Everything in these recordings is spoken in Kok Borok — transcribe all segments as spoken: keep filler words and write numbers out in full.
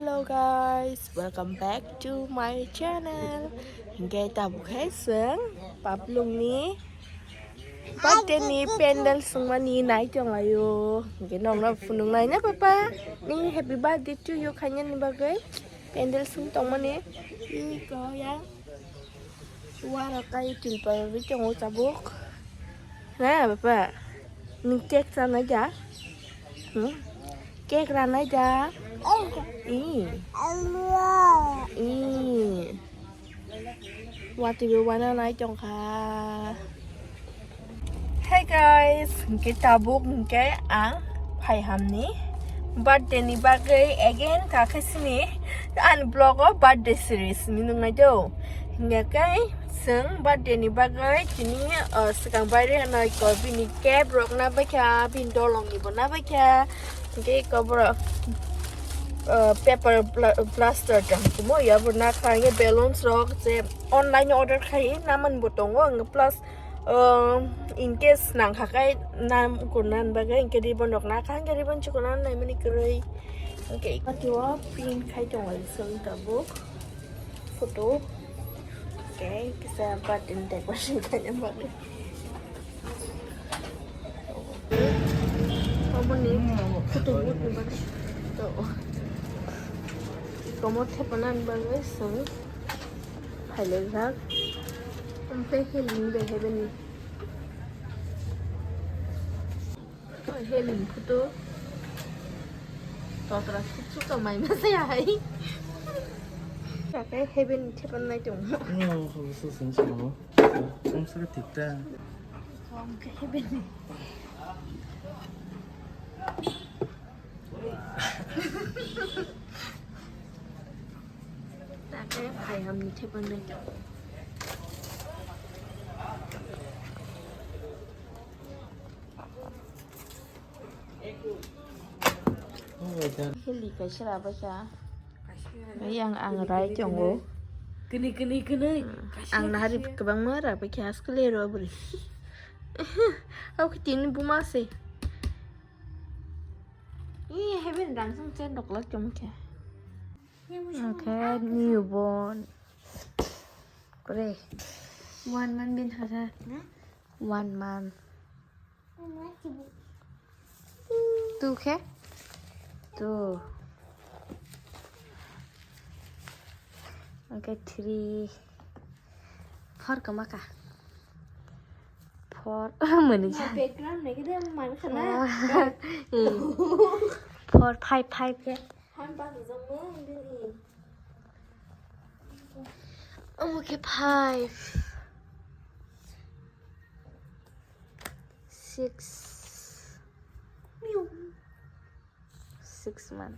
Hello guys, welcome back to my channel. Hingke tabuk hai seng paplung ni birthday ni pandal sungmani nai tong ayo. Hingke nong nong phunung nai na papa. Ni happy birthday to you khaina ni bagwi pandal sung tongmani. Iko yang. Uarok kai tilpal ri tongo tabuk. Na bapa, ni cake chanai da? Hmm? Cake ranai da? I. I. Wati be wana nai tongkha. Hey guys, hingke tabuk hingke ang phai hamni birthday ni bagwi again kakhe sini ani vlog o birthday series ni nungnai do. Hingke seng birthday ni bagwi tini, uh, swkang baire hanai ko bini cap rok na baikha, bini dolong ni bo na baikha. Hingke ko borok, uh, paper pla-, plaster tang kumo ya bo na kha, hingke balloons rok je online order khai naman bo tongo, hingke plus, um, in case nang kha kai nam kurna bagwi hingke ribbon rok na kha, hingke ribbon chukuna naimani kwrwi. Hingke iko print khai tongo song tabuk photo. Hingke kisa birthday ni decoration khaina bagwi. Omo ni photo booth ni bagwi to. Iko mo thepana ni bagwi song. Phailajak. Omo khe heli ni bai hai bini. Oh, heli ni photo. Totra suk suk tong mai ma se hai. Kake heli ni thepan nai tong. No, ko su sun sun no. Ang sa thik ta. Omo khe heli ni. Kake phai ham ni thepan nai tong. Heli kaisa rabaikha. Yang ang rai tongo. Kini, kini, kini. Ang nahari kwbangma rabaikha, askle ro bwrwi. Au khe tini buma se. Ih, heben rang song chen rok lak chong khe. Okay, newborn. Kore. One month bin hasa. One month. Two khe? Two. Okay, three. Four kama ka? Four. Mani ja. Background ni kede man khana. Four, five, five khe? Han pa jong mo. Omo khe five. Six. Six month.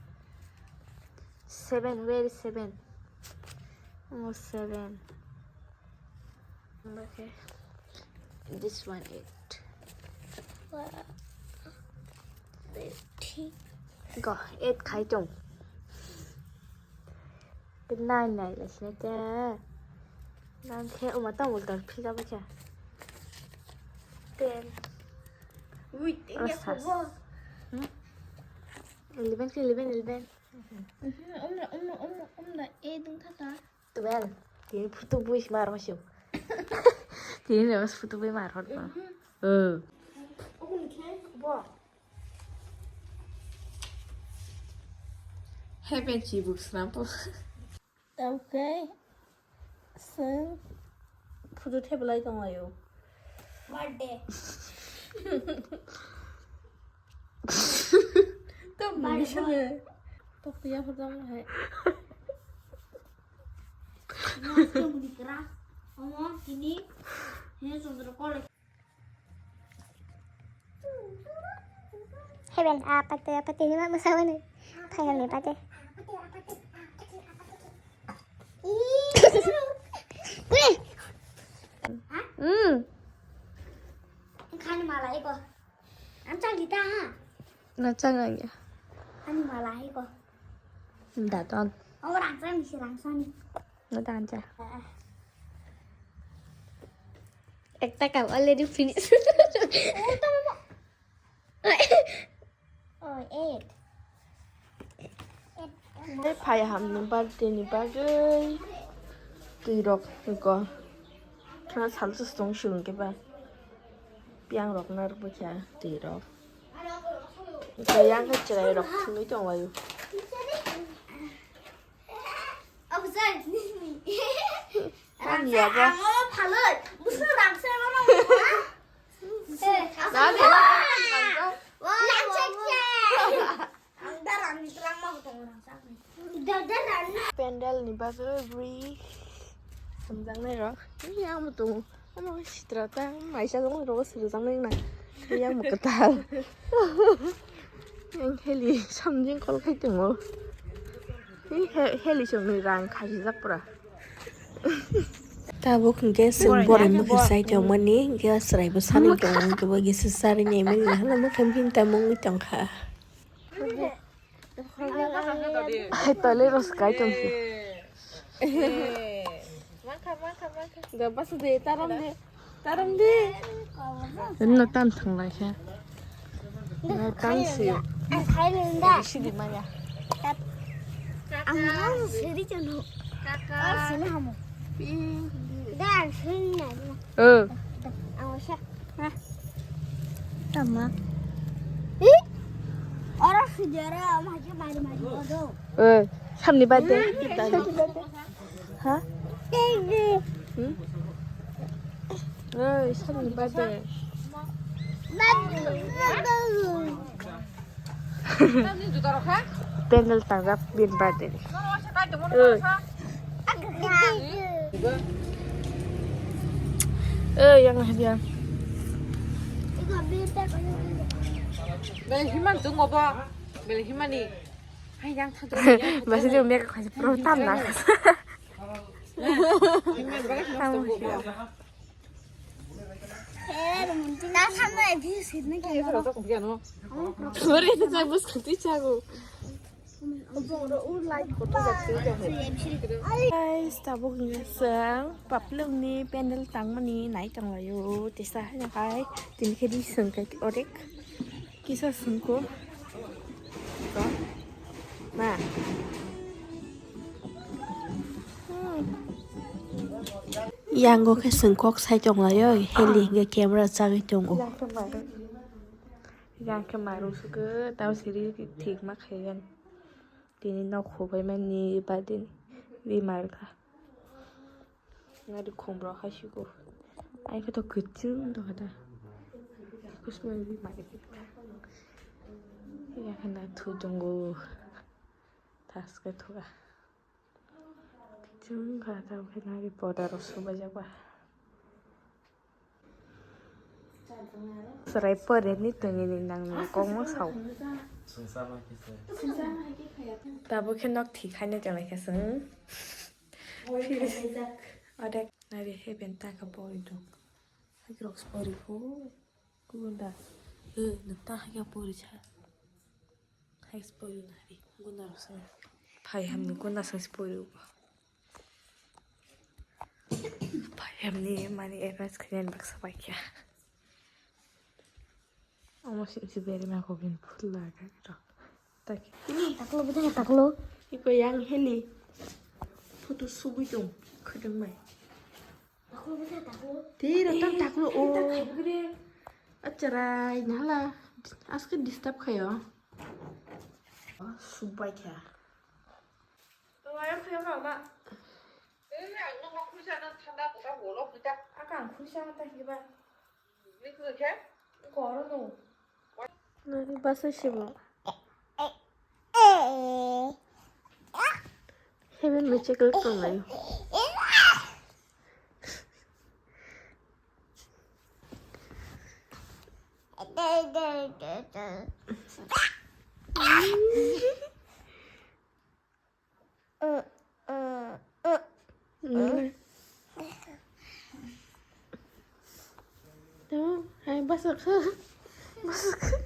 Seven, where is seven? Oh, seven. Okay. This one, eight. Wow. Eight. Go, eight khai tong. Nine nai lai sini te. Nine khe uma tang ulta phika bacha. Ten. Ui, ten ya. Eleven khe eleven, eleven. Umra, umra, umra, umra, e ding thata. Twelve. Tini photo bui ma ro siu. Tini ro photo bui ma ro. Eh. Open khe bo. Heben chibuk snampo. Okay. Seng. Photo theblai tong ayo. Birthday. To birthday. To ya photo hai. Mas ke muni kra. Omo kini. He sondro kole. Heben, apate, apate, ni ma musa mani. Phayal ni pate. Weh. Hmm. Khani mala eko. Am chang kita ha. Na chang ang ya. Ani mala eko. Daton. Oh, rangsa ni si rangsa ni. Na dan cha. Ekta kam already finish. Oh, eight. Hai hamni birthday ni bagwi twi rok go. Khna sal se song song ke ba. Piang rok nar bo kya twi rok. Kaya ke chwrai rok thumwi tong laio. Ani ya ba. Ang phaloi. Busu rang se ma ma. Na de. Wah, wah, wah. Ang darani twlangma bo tongo rang sakni. Darani. Pandal ni bagwi bri. Samjak nai rok. Ini ang bo tongo. Ano sitra ta maisa jong ro sirjak nai na. Ini ang bo kwtal. Yang heli samjing kol khai tongo. Ini he-, heli song ni rang khajijak pura. Tabuk hwnkhe chwng borai mokhe sai tongmani, hwnkhe chwraibo sanwi tongo, hwnkhe bo kisa sarwi naimani, hwnba mokhe bini tamo wngwi tongkha. Hai, toilet rok swkai tongkhe. Da basa de, taram de. Taram de. Rino tam thang lai khe. Tam si. Ang khai nung da. Sidi maya. Ang mau siri chano. Kaka. Sini kamu. Dan sini na. Eh. Ang siya. Tama. Ih. Orang sejarah maju mari mari bodoh. Eh, samni bade. Ha? Hmm? Oi, samni bade. Pendal tangjak bin bade. Oi. Oi, yang hadiah. Bel himan tu ngobo. Bel himani. Hai yang thajo. Basi dia mek khasi pro tam na. Himan bel himan tu ngobo. Sorry, itu saya bus kecil aku. Guys, tabuk ni sang paplung ni pendal tangmani nai tanglayo. Tesa hai tini khe di sengkai orek kisa sengko. Ma. Hmm. Yango khe chwng kok sai tonglaio, heli hwnkhe camera chagwi tongo. Yang khe mairum sukhe, tamo siri thik ma khe yang. Tini nok hubai mani badin ri mar kha. Nari khum rok hai sugo. Ai khe to kwchwng tongkha da. Kusmai ri mar kha. Yang khe na thu tongo. Taske thuga. Chwng kha ta khe nari poda rok subaijak ba. Chwrai pore ni tongwi ni nang ni kok ma sao. Tabuk khe nok thik hai nai tong lai kha chwng. Ode nari he ben ta kha pori dong. Hai rok pori pho. Kubun da. Eh, nokta hai khe pori cha. Hai spoil nari, guna rok sai. Phai hamni guna sai spoil ugo. Phai hamni mani advice khayan baksa bai kya. Omo si si beri ma ko bin phul laga to. Tak. Ini taklo bida taklo. Iko yang heli. Photo subui dong khadang mai. Tei rok tam taklo o. Acharai nala. Aske disturb khayo. Subai kha. Tawai khayo ka ma. Akang khulsa ma ta hiba. Koro no. Nani basa sibo. Heaven meche klik tong lai. Hai basa kha. Basa kha.